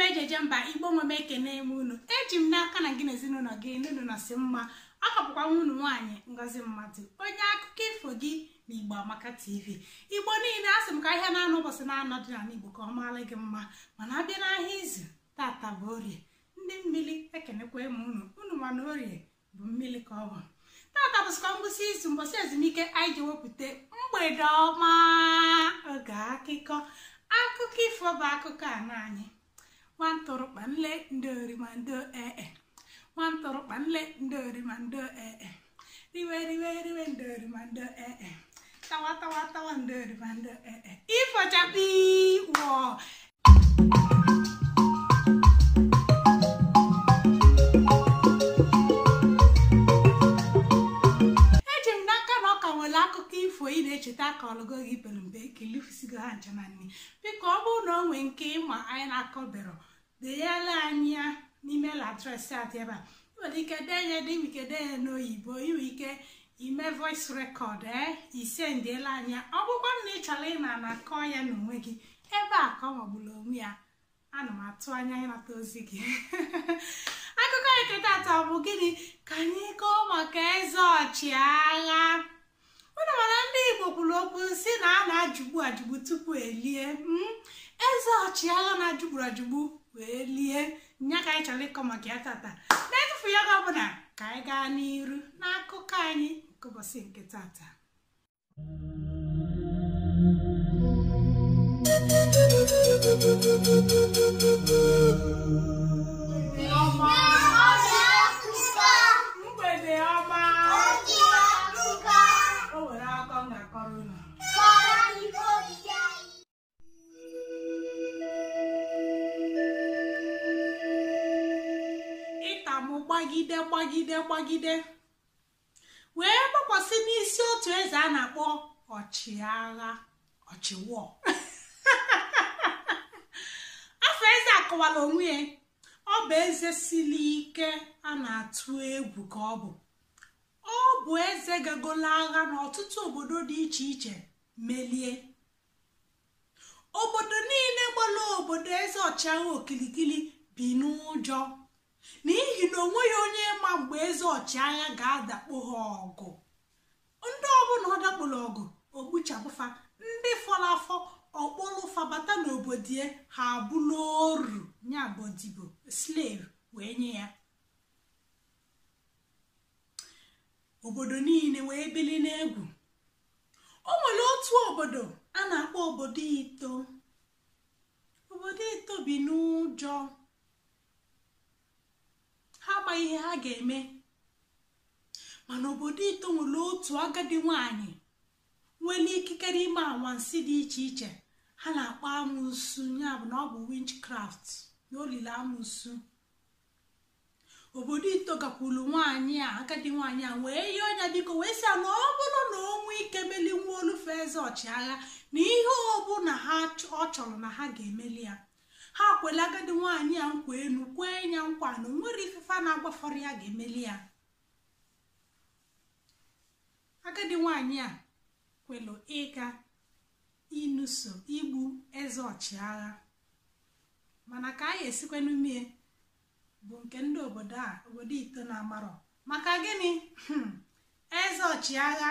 Ọma ejeje mba Igbo nwe m ekene m unu. Eji m n'aka na gị na ezinụlọ gị n'unu nọsị mma. Ọ ka bụkwa unu nwaanyị Ngozi Mmadụ, onye akụkọ ifo gị na Igbo Amaka TV. Igbo niile asị m ka ahịa na-anọ ụbọchị na-anọ dị n'ala Igbo ka ọ maara gị mma, mana abịa n'ahịa izu tata bụ orie. Ndị mmiri ekenekwa m unu, unu mana orie bụ mmiri ka ọ bụ. Tata bụsịkwa ngwụsị izu, mbọsị ezumike anyị ji wepụta mgbede ọma oge akụkọ. Akụkọ ifo bụ akụkọ a na anyị. Nwantụrụkpa nle ndị orimando ee, nwantụrụkpa nle ndị orimando ee, riwe riwe riwe ndị orimando ee, tawa tawa tawa ndị orimando ee. Ifo chapi wọ. Eji m n'aka na ọ ka nwere akụkọ ifo ị na-echeta ka ọlụgo gị pere mpe kilifusigo ha ncha na nni. Biko ọ bụrụ na o nwee nke ịma anyị na-akọbero, denyela anyị ya n'ime adreesị a dị ebe a. Ị nwere ike dee ya ede, ike dee ya n'oyibo, inwe ike ime voice record isendiela anyị ya. Ọ bụkwa na ị chọrọ ị na na-akọ ya n'onwe gị, ebe a ka ọ magburu onwe ya. Ana m atụ anya ịnata ozi gị. Akụkọ nke tata bụ gịnị? Ka anyị kọọ maka eze ọchịagha. Unu mara ndị Igbo kwuru okwu si na a na-ajụgbu ajụgbu tupu elie. Eze ọchịagha na-ajụgburu ajụgbu wee lie. Nya ka anyị chọrọ ịkọ maka ya tata. Na-etufu ya oge ọbụla, ka anyị gaa n'iru n'akụkọ anyị nke ụbọchị nke tata. Mgbede ọma. O nwere akụkọ m ga-akọrọ unu. Ịtamụ gbagide gbagide gbagide wee gbakwasị n'isi otu eze a na-akpọ ọchịagha ọchịwọ. Afọ eze akọwala onwe ya. Ọ bụ eze siri ike a na-atụ egwu ka ọ bụ. Ọ bụ eze gagolo agha n'ọtụtụ obodo dị iche iche melie. Obodo niile gbara obodo eze ọchịagha okilikili bi n'ụjọ, n'ihi na onweghị onye ma mgbe eze ọchịagha ga-adakpo ha ọgụ. Ndị ọbụla ọ dakporo ọgụ ogbuchapụfa, ndị fọrọ afọ ọkpọrọfa bata n'obodo ya, ha abụla oru, ya bụ odibo, slave wee nye ya. Obodo niile wee bili n'egwu. O nwere otu obodo a na-akpọ obodo Ito. Obodo Ito bi n'ụjọ, ha amaghị ihe ha ga-eme. Mana obodo Ito nwere otu agadi nwanyị nwere ikikere ime anwansi dị iche iche. Ha na-akpọ amụsụ, ya bụ na ọ bụ witchcraft, na olili amụsụ. Obodo Ito gakwuru nwaanyị a, agadi nwaanyị a, wee yọọ ya biko, wee sị ya na ọ bụrụ na o nwee ike meli nwa olufe eze ọchịagha, na ihe ọbụla ha ọ chọrọ na ha ga-emeli ya. Ha kwere agadi nwaanyị a nkwa enu, kwee ya nkwa na o nwere ifefe a na-agbafọrọ ya ga-emeli ya. Agadi nwaanyị a kwelu ịga ịnụso igbu eze ọchịagha, mana ka anyị esikwanụ mie bụ nke ndị obodo a, obodo Ito na-amarọ. Maka gịnị? Eze ọchịagha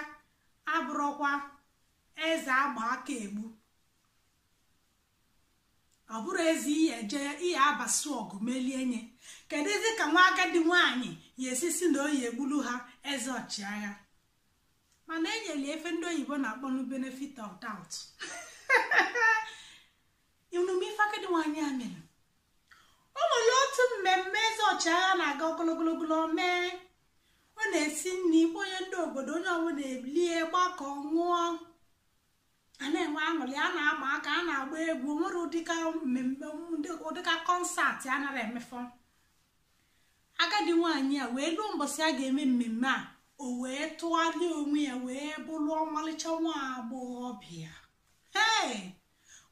abụrụkwa eze agba aka egbu. Ọ bụrụ eze ihe eje ihe abasụ ọgụ melie nye. Kedụzi ka nwa agadi nwaanyị ya esisi na oyi egbulu ha eze ọchịagha? Mana enyere efe ndị oyibo na-akpọ nu benefit of doubt. Unu ife agadi nwaanyị a mere. O nwere otu mmemme eze ọchịagha na-aga ogologo mee. Ọ na-esi nri onye ndị obodo, onye ọbụla ebilie gbakọ ṅụọ, a na-enwe aṅụrị, a na-ama aka, a na-agba egwu. Nwere ụdịka mmemme, ụdịka kọnsaatị a nara emefọ. Agadi nwaanyị a wee luo mbọsị a ga-eme mmemme a, o wee tụgharịa onwe ya wee bụrụ ọmalịcha nwa agbọghọbịa. Hei,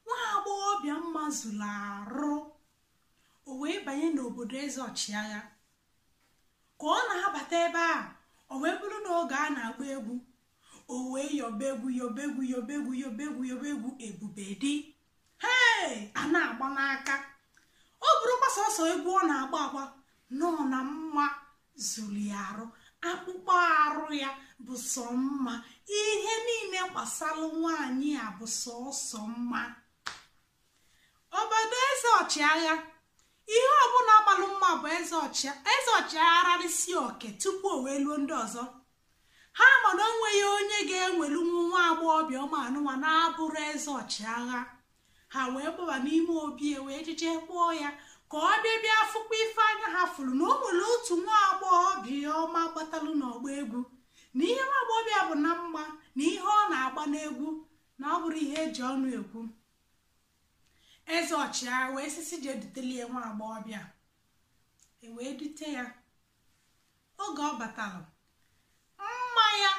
nwa agbọghọbịa mma zuru arụ. O wee banye n'obodo eze ọchịagha. Ka ọ na-abata ebe a, o wee bụrụ na oge a na-agba egwu, o wee yọba egwu yọba egwu yọba egwu yọba egwu yọba egwu ebube dị. Hei, a na-agba n'aka. Ọ bụrụ sọ egwu ọ na-agba agba nọ na mma zuru ya arụ, akpụkpọ arụ ya bụ sọ mma, ihe niile gbasara nwaanyị a bụ sọsọ mma. Obodo eze ọchịagha, ihe ọbụla gbalụ mma bụ eze ọchịagha ararịsị oke tupu o wee luo ndị ọzọ. Ha ma na onweghị onye ga-enwelu nwa agbọghọbịa ọma anụnwa na-abụrụ eze ọchịagha. Ha wee gbaba n'ime obi wee jeje kpọọ ya ka ọ bịa bịa fụkwa ife anya ha fụrụ na o nwere otu nwa agbọghọbịa ọma gbatalụ n'ọgba egwu, na ihe nwa agbọghọbịa bụ na mma na ihe ọ na-agba n'egwu na ọ bụrụ ihe eji ọnụ ekwu. Eze ọchịagha wee sisi jee dutelie nwa agbọghọbịa, e wee dute ya. Oge ọ batalụ, mma ya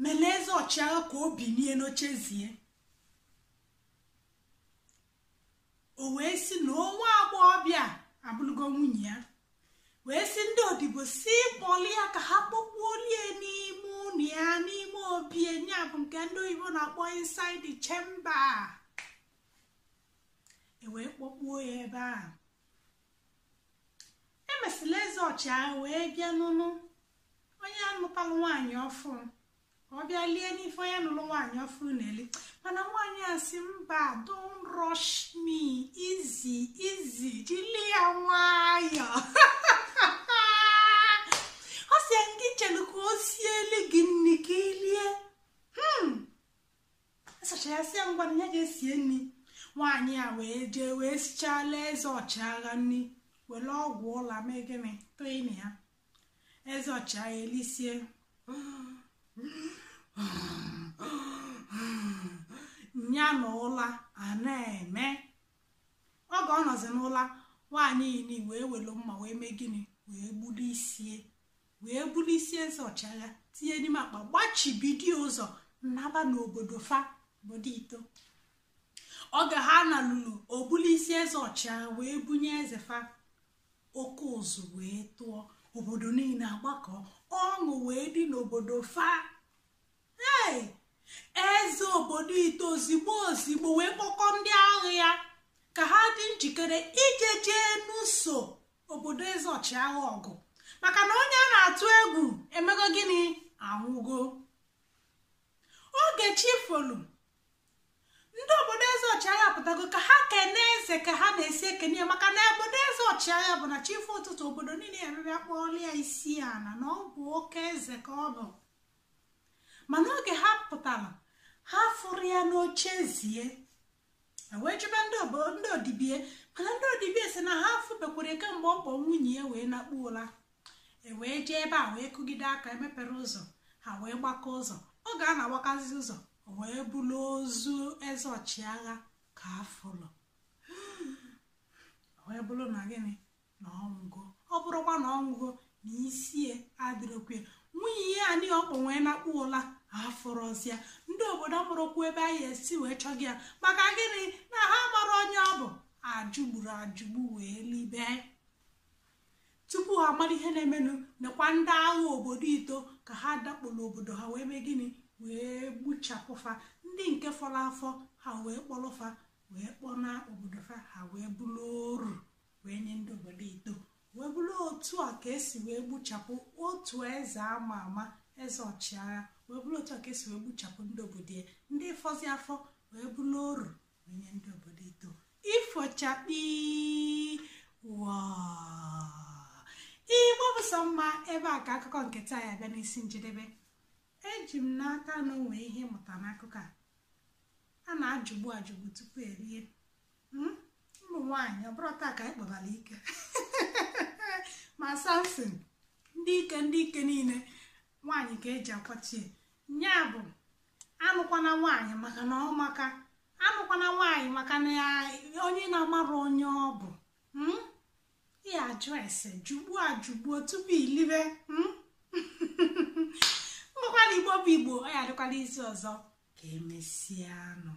mere eze ọchịagha ka o binie n'ochezie. O wee sị na nwa agbọghọbịa abụrụgo nwunye ya, wee sị ndị odibo si kpọlie ya ka ha kpọkpuolie n'ime ụlọ ya, n'ime obi ya bụ nke ndị oyibo na-akpọ inside the chamber. E wee kpọkpuo ya ebe ahụ. Emesịla eze ọchịagha wee bịa n'ụnụ onye anụtalụ nwaanyị ọfụ ka ọ bịa lie n'ife onye nụrụ nwaanyị ọfụ na-eli, mana nwaanyị a sị mba, don't rush me, easy easy, jili ya nwayọọ. Ọ sị gị chelu ka o sieli gị nri ka ilie. Asacha ya sị ya ngwa na ya ga-esie nri. Nwaanyị a wee jee wee sichala eze ọchịagha nri, were ọgwụ ụla mee gịnị tụịnị ya. Eze ọchịagha elisie, nya na ụla a na-eme. Oge ọ nọzi n'ụla, nwaanyị ini wee welu mma wee mee gịnị, wee gburu isie, wee buru isi eze ọchịagha tinye n'ime akpa, gbachibido ụzọ nnaba n'obodo fa, obodo ito. Oge ha na lụrụ, obulu isi eze ọchịagha wee bunye eze fa. Oke ụzụ wee tụọ, obodo niile agbakọ, ọṅụ wee dị n'obodo fa. Ee, eze obodo ito ozigbo ozigbo wee kpọkọ ndị agha ya ka ha dị njikere ije jee n'ụso obodo eze ọchịagha ọgụ, maka na onye a na-atụ egwu emego gịnị, anwụgo. Oge chi folu, ndị obodo eze ọchịagha pụtago ka ha kene eze ka ha na-esi ekene ya, maka na obodo eze ọchịagha bụ na chifu ụtụtụ obodo niile ya bịa kpọọla ya isi ala na ọ bụ oke eze ka ọ bụ. Mana oge ha pụtara, ha fụrụ ya n'oche zie, wee jebe ndị odibie, mana ndị odibie si na ha fụbekwere kemgbe ọ kpọ nwunye ya wee nakpu ụla. E wee jee ebe a wee kụgide aka, emepere ụzọ, ha wee gbakọ ụzọ. Oge a na-agbakazi ụzọ, o wee bulu ozu eze ọchịagha ka afụlụ, wee bụrụ na gịnị, na ọnwụgo. Ọ bụrụkwa na ọnwụgo na isie adịrịkwe, nwunye ya anyị ọkpọ wee nakpu ụla afụrọzịa. Ndị obodo mụrụkwu ebe anyị esi wee chọgị ya, maka gịnị, na ha mara onye ọ bụ. Ajụgburu ajụgbu wee libe tupu ha mara ihe na-emenụ. Nekwa ndị agha obodo ito ka ha dakporo obodo ha wee mee gịnị, wee gbuchapụfa ndị nke fọrọ afọ, ha wee kpọrọfa wee kpọna obodo fa, ha wee bụrụ oru wee nye ndị obodo ito. Wee bụrụ otu a ka esi wee gbuchapụ otu eze ama ama, eze ọchịagha, wee bụrụ otu a ka esi wee gbuchapụ ndị obodo ya, ndị fọzi afọ wee bụrụ oru wee nye ndị obodo ito. Ifochakpi wa Igbo bụ sọ mma. Ebe a ka akụkọ nke taa ya bịa n'isi njedebe. Eji m n'aka na o nwee ihe ịmụta n'akụkọ a. A na-ajụgbu ajụgbu tupu erie. Ụmụ nwaanyị, ọ bụrụ taa ka anyị kpọbara ike ma Samson, ndị ike niile nwaanyị ka eji akwachie. Nya bụ anụkwana nwaanyị maka na ọ maka, anụkwana nwaanyị maka na onye na-amara onye ọ bụ. Ya ajụ ese, jugbuo ajụgbuo tupu ilibe. Ngwakwala Igbo bụ Igbo, ọ ya adịkwala izu ọzọ. Ka emesịa nụ.